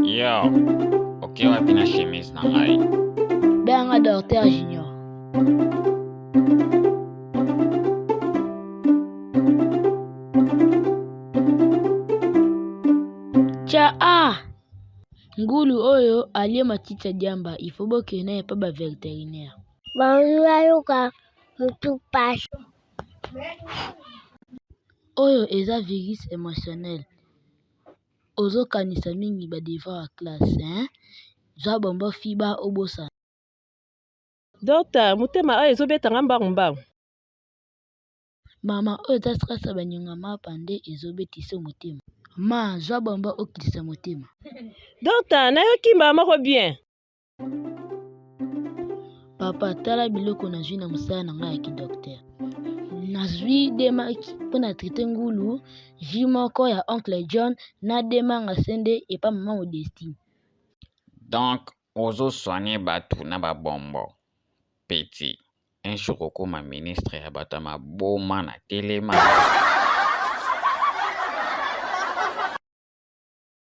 Yo, oke wapi na chemise na ngai? Benga Docteur Junior. Tcha ah! Ngulu oyo alie matiti ya diamba, il faut bokende naye epa ba veterinaire. Bonjour ayoka mutu pasi. Oyo eza virus emotionnel. Ozo kanisa mingi ba devoir ya classe hein? Zwa bonbon fiba obosana. Docteur, motema oyo ezobeta nga mbangu mbangu. Mama oyo eza stress ya baniongo ya mapa nde ezobetisa yo motema. Ma zwa bonbon okitisa motema. Docteur, nayoki mbala moko bien. Papa tala biloko nazwi na mosala na ngai ya kidocteur. Nazwi demaki mpo na traite ngulu, jus moko ya oncle John na demanga sende epa mama Modestine. Donc ozo soigner batu na ba bonbon petit un jour okoma ministre ya bato ya maboma na telema.